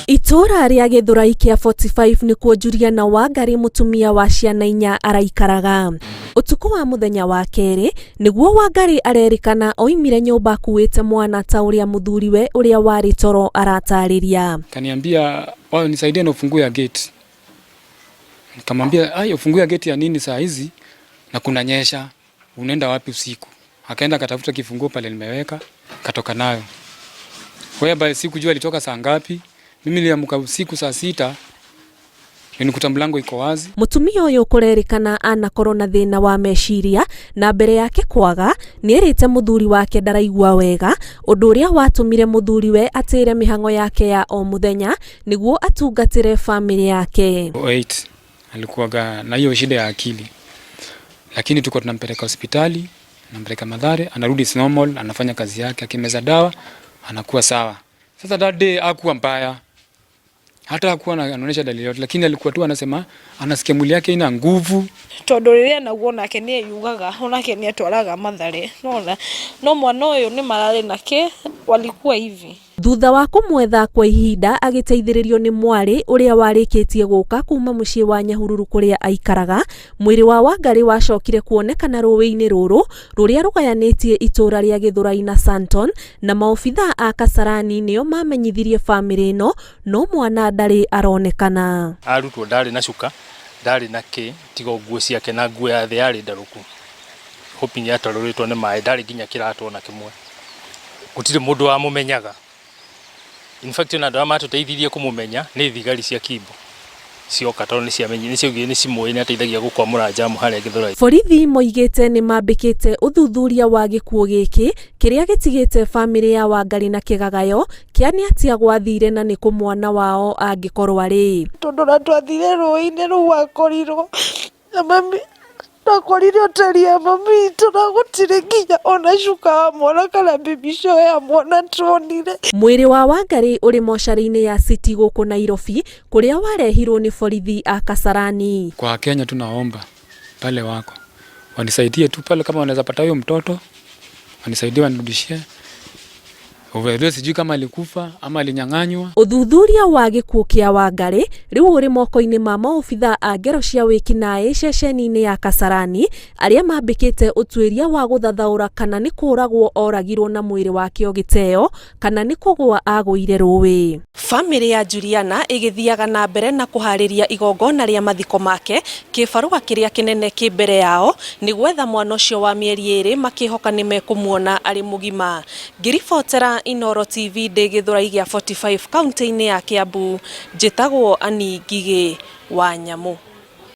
Itũũra rĩa Gĩthũrai kĩa 45 nĩkuo Juliana Wangari mũtumia wa ciana inya araikaraga. Ũtukũ wa mũthenya wa kerĩ nĩguo Wangari arerĩkana oimire nyũmba akuĩte mwana ta ũrĩa mũthuriwe ũrĩa warĩ toro aratarĩria. Kaniambia, "Oh, nisaidie na ufunguo ya gate." Nikamwambia, "Ai, ufunguo ya gate ya nini saa hizi na kunanyesha? Unaenda wapi usiku?" Akaenda akatafuta kifunguo pale nimeweka, katoka nayo. Whereby sikujua alitoka saa ngapi. Mimi niliamka usiku saa 6, nilikuta mlango iko wazi. Mũtumia ũyũ kũrerĩkana anakorwo na thĩna wa meciria na mbere yake kwaga nĩerĩte mũthuri wake ndaraigua wega, ũndũ ũrĩa watũmire mũthuriwe atĩre mĩhang'o yake ya o mũthenya nĩguo atungatĩre famĩlĩ yake. 8 alikuwaga na hiyo shida ya akili, lakini tuko tunampeleka hospitali, nampeleka Mathare, anarudi is normal, anafanya kazi yake, akimeza dawa anakuwa sawa. Sasa that day hakuwa mbaya, hata hakuwa anaonyesha dalili yote, lakini alikuwa tu anasema anasikia mwili yake ina nguvu. Tondu riria naguo onake ni eyugaga, onake ni atwaraga Mathare, nona no mwana uyu ni marari nake walikuwa hivi. Thutha wa kũmwetha kwa ihinda agĩteithĩrĩrio nĩ mwarĩ ũrĩa warĩkĩtie gũka kuma mũciĩ wa Nyahururu kũrĩa aikaraga, mwĩrĩ wa Wangari wacokire kuonekana rũĩ-inĩ rũrũ rũrĩa rũgayanĩtie itũũra rĩa Gĩthũrai na Santon, na maobithaa a Kasarani nĩo mamenyithirie famĩlĩ ĩno no mwana ndarĩ aronekana. Arutwo ndarĩ na cuka, ndarĩ na kĩ, tiga nguo ciake na nguo ya thĩ yarĩ ndarũku. Hoping yatarũrĩtwo nĩ maĩ, ndarĩ nginya kĩratũ ona kĩmwe. Gũtirĩ mũndũ wamũmenyaga. In fact ona andũ arĩa matũteithirie kũmũmenya nĩ thigari cia Kimbo. Cioka tondũ nĩ ciaugire nĩ cimũĩ nĩ ateithagia gũkwamũra njamu harĩa Gĩthũrai. Borithi moigĩte nĩ mambĩkĩte ũthuthuria wa gĩkuũ gĩkĩ kĩrĩa gĩtigĩte famĩlĩ ya Wangari na kĩgagayo kĩa nĩ atĩa gwathire na nĩ kũ mwana wao angĩkorwo arĩ. Tondu na twathire rũĩ-inĩ rũu akorirwo na mami twakorire hoteli ya mami witũ na gũtirĩ nginya ona cuka wa mwana kana baby shower ya mwana tuonire. Mwĩrĩ wa Wangari ũrĩ mocarĩ-inĩ ya City gũkũ Nairobi kũrĩa warehirwo nĩ borithi a Kasarani. Kwa Kenya tunaomba pale wako wanisaidie tu pale, kama wanaweza pata huyo mtoto wanisaidie, wanirudishie. Uelewe, sijui kama alikufa ama alinyang'anywa. Ũthuthuria wa gĩkuũ kĩa Wangari rĩu ũrĩ moko-inĩ ma maobithaa a ngero cia wĩkinaĩ ceceni-inĩ ya Kasarani arĩa mambĩkĩte ũtuĩria wa gũthathaũra kana nĩ kũragwo oragirwo na mwĩrĩ wake ũgĩteo kana nĩ kũgũa agũire rũĩ. Famĩlĩ ya Juliana ĩgĩthiaga na mbere na kũharĩria igongona rĩa mathiko make, kĩbarũa kĩrĩa kĩnene kĩ mbere yao nĩ gwetha mwana ũcio wa mĩeri 2 makĩhoka nĩ mekũmuona arĩ mũgima. Ngĩribotera Inooro TV ndĩ Gĩthũrai gĩa 45 kaunti-inĩ ya Kiambu, njĩtagwo Annie Ngigĩ wa Nyamũ.